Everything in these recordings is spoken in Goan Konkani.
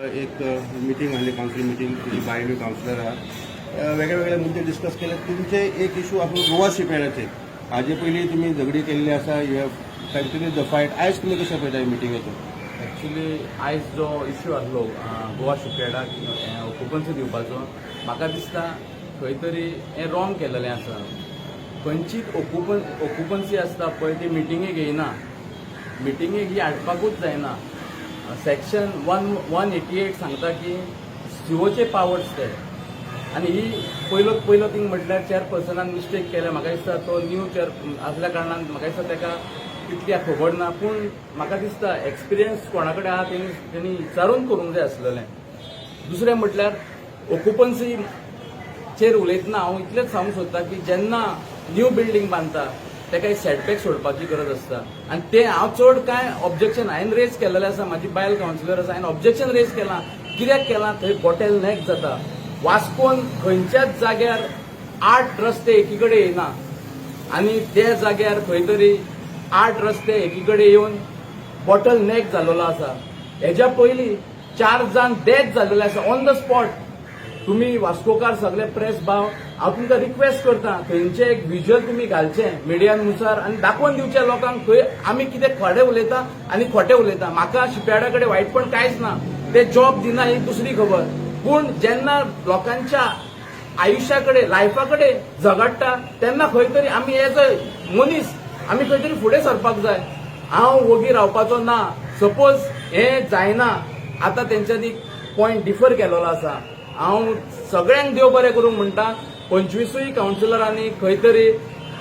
एक मिटींग आहली, कावन्सील मिटींग. तुजी बायलूय कावन्सिलर आहा. वेगळे वेगळे मुद्दे डिस्कस केले. तुमचे एक इशू आसा गोवा शिपयार्डाचे. हाजे पयलीं तुमी झगडी केल्ली आसा. You have continue the fight. आयज तुमी कशें पळयता मिटिंगेचो? एक्चुली आयज जो इश्यू आसलो गोवा शिपयार्डाक ऑक्युपन्सी दिवपाचो, म्हाका दिसता खंय तरी हें रॉंग केलेलें आसा. खंयचीच ऑक्युपन्सी आसता पळय, ती मिटिंगेक येयना. मिटिंगेक ही हाडपाकूच जायना. सेक्शन 1 188 सांगता की सीओचे पावर्स ते. आनी ही पयलो पयलो थिंग म्हटल्यार चेअरपर्सनान मिस्टेक केल्या. म्हाका दिसता तो न्यू चेअर आसल्या कारणान म्हाका दिसता ताका तितली खबर ना, पूण म्हाका दिसता एक्सपिरियन्स कोणा कडेन आहा, तेणी विचारून करूंक जाय आसलेलें. दुसरें म्हटल्यार ऑक्युपन्सीचेर उलयतना हांव इतलेंच सांगूंक सोदता की जेन्ना न्यू बिल्डींग बांदता, ताका एक सेटबॅक सोडपाची गरज आसता. आनी ते हांव चड कांय ऑब्जेक्शन हांवें रेज केलेलें आसा. म्हाजी बायल कावन्सिलर आसा. हांवें ऑब्जेक्शन रेज केलां. कित्याक केलां? थंय बॉटल नेक जाता. वास्कोन खंयच्याच जाग्यार आठ रस्ते एकी कडेन येना आनी त्या जाग्यार खंय तरी आठ रस्ते एकी कडेन येवन बॉटल नेक जाल्लो आसा. हेज्या पयलीं चार जाण डेथ जाल्लेले आसा ऑन the spot. तुमी वास्कोकार सगळे प्रेस भाव, हांव तुमकां रिक्वेस्ट करता, थंयचें एक विज्युअल तुमी घालचें मिडियान मुखार आनी दाखोवन दिवचें लोकांक खंय आमी कितें खरें उलयता आनी खोटें उलयता. म्हाका शिपयार्डा कडेन वायटपण कांयच ना. ते जॉब दिना ही दुसरी खबर, पूण जेन्ना लोकांच्या आयुश्या कडेन, लायफा कडेन झगडटा, तेन्ना खंय तरी आमी एज अ मनीस आमी खंय तरी फुडें सरपाक जाय. हांव वोगी रावपाचो ना. सपोज हें जायना, आतां तेंच्यांनी पॉयंट डिफर केलेलो आसा. हांव सगळ्यांक देव बरें करूंक म्हणटा. 25ूय कावन्सिलरांनी खंय तरी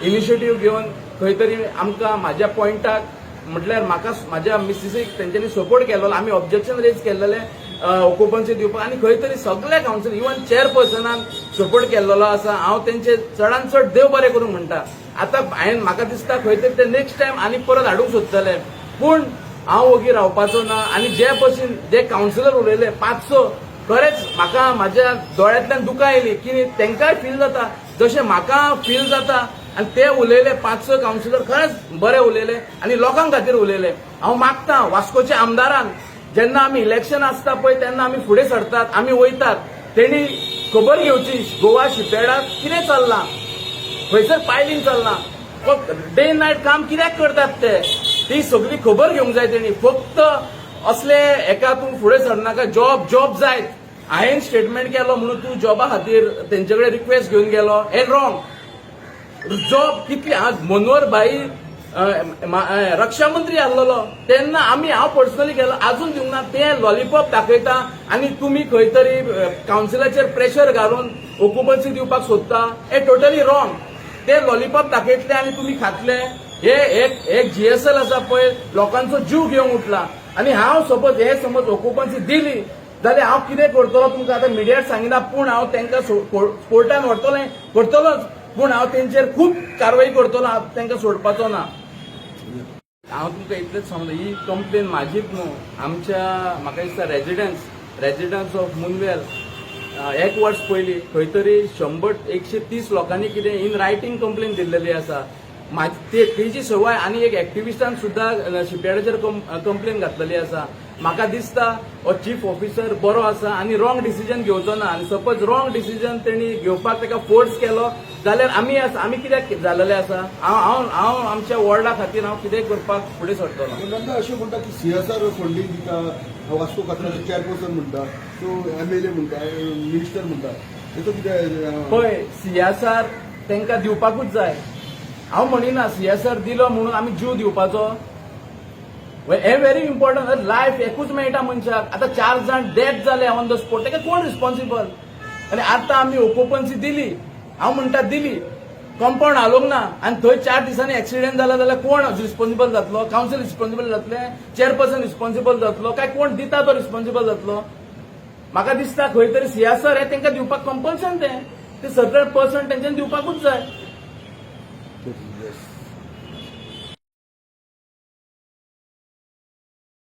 इनिशिएटीव घेवन खंय तरी आमकां म्हाज्या पॉयंटाक, म्हटल्यार म्हाका, म्हाज्या मिसिसीक तेंच्यांनी सपोर्ट केल्लो. आमी ऑब्जेक्शन रेज केल्लेले ऑक्युपन्सी दिवपाक आनी खंय तरी सगळे कावन्सिल, इवन चेअरपर्सनान सपोर्ट केल्लो आसा. हांव तेंचे चडान चड देव बरें करूंक म्हणटा. आतां हांवें म्हाका दिसता खंय तरी ते नेक्स्ट टायम आनी परत हाडूंक सोदतले, पूण हांव ओगी रावपाचो ना. आनी जे भशेन जे कावन्सिलर उलयले पांच स, खरेंच म्हाका म्हाज्या दोळ्यांतल्यान दुकां आयली की तांकांय फील जाता जशें म्हाका फील जाता. आनी ते उलयले पांच स कावन्सिलर, खरेंच बरे उलयले आनी लोकां खातीर उलयले. हांव मागता वास्कोच्या आमदारान, जेन्ना आमी इलेक्शन आसता पळय, तेन्ना आमी फुडें सरतात, आमी वयतात, तेणी खबर घेवची गोवा शिपयार्डात कितें चल्लां, खंयसर पायलींग चल्लां, डे नायट काम कित्याक करतात ते, ती सगळी खबर घेवंक जाय तेणी. फक्त असले एका तूं फुडें सरनाका, जॉब जॉब जायत. हांवें स्टेटमेंट केलो म्हणून तूं जॉबा खातीर तेंचे कडेन रिक्वेस्ट घेवन गेलो, हें रॉंग. जॉब कितली आज मनोहर भाई रक्षा मंत्री आसलेलो तेन्ना आमी, हांव पर्सनली गेलो. अजून दिवंक ना. ते लॉलीपॉप दाखयता आनी तुमी खंय तरी कावन्सिलाचेर प्रेशर घालून ऑक्युपन्सी दिवपाक सोदता, हे टोटली रॉंग. ते लॉलीपॉप दाखयतले आनी तुमी खातले. हे एक एक जीएसएल आसा पळय, लोकांचो जीव घेवंक उठला. आनी हांव सपोज हे समज ऑक्युपन्सी दिली जाल्यार हांव कितें करतलो, तुमकां आतां मिडियार सांगिना, पूण हांव तांकां कोर्टान व्हरतलें, करतलोच, पूण हांव तेंचेर खूब कारवाई करतलो. हांव तांकां सोडपाचो ना. हांव तुमकां इतलेंच सांगता, ही कंप्लेन म्हाजीच न्हू, आमच्या म्हाका दिसता रेजिडन्स ऑफ मुनवेल एक वर्स पयलीं खंय तरी 100 130 लोकांनी कितें इन रायटींग कंप्लेन दिल्लेली आसा. म्हाजी ते तेजी सवाय आनी एक एक्टिविस्टान सुद्दां शिपयार्डाचेर कंप्लेन घातलेली आसा. म्हाका दिसता हो चीफ ऑफिसर बरो आसा आनी रॉंग डिसिजन घेवचो ना. आनी सपोज रॉंग डिसिजन तेणी घेवपाक ताका फोर्स केलो जाल्यार आमी आसा, आमी कित्याक जालेले आसा. हांव हांव हांव आमच्या वॉर्डा खातीर हांव कितेंय करपाक फुडें सरतलो. नंदा, अशें म्हणटा की सीएसआर फंडींग दिता वास्को खातीर, चेअरपर्सन म्हणटा, सो एमएलए म्हणटा, मिनिस्टर म्हणटा, हेचो कितें? पळय, सीएसआर तांकां दिवपाकूच जाय. हांव म्हणिना सीएसआर दिलो म्हणून आमी जीव दिवपाचो. हें व्हेरी इम्पॉर्टंट. लायफ एकूच मेळटा मनशाक. आतां चार जाण डेथ जाले ऑन the spot, ताका कोण रिस्पॉन्सिबल? आनी आतां आमी ओकुपन्सी दिली, हांव म्हणटा दिली, कंपाऊंड हालोवंक ना आनी थंय 4 दिसांनी एक्सिडेंट जाला जाल्यार कोण रिस्पॉन्सिबल जातलो? कावन्सील रिस्पॉन्सिबल जातले, चेअरपर्सन रिस्पॉन्सिबल जातलो, काय कोण दिता तो रिस्पॉन्सिबल जातलो? म्हाका दिसता खंय तरी सीएसआर हे तांकां दिवपाक कंपल्सन, तें ते सर्टन पर्संट तेंच्यांनी दिवपाकूच जाय. येस.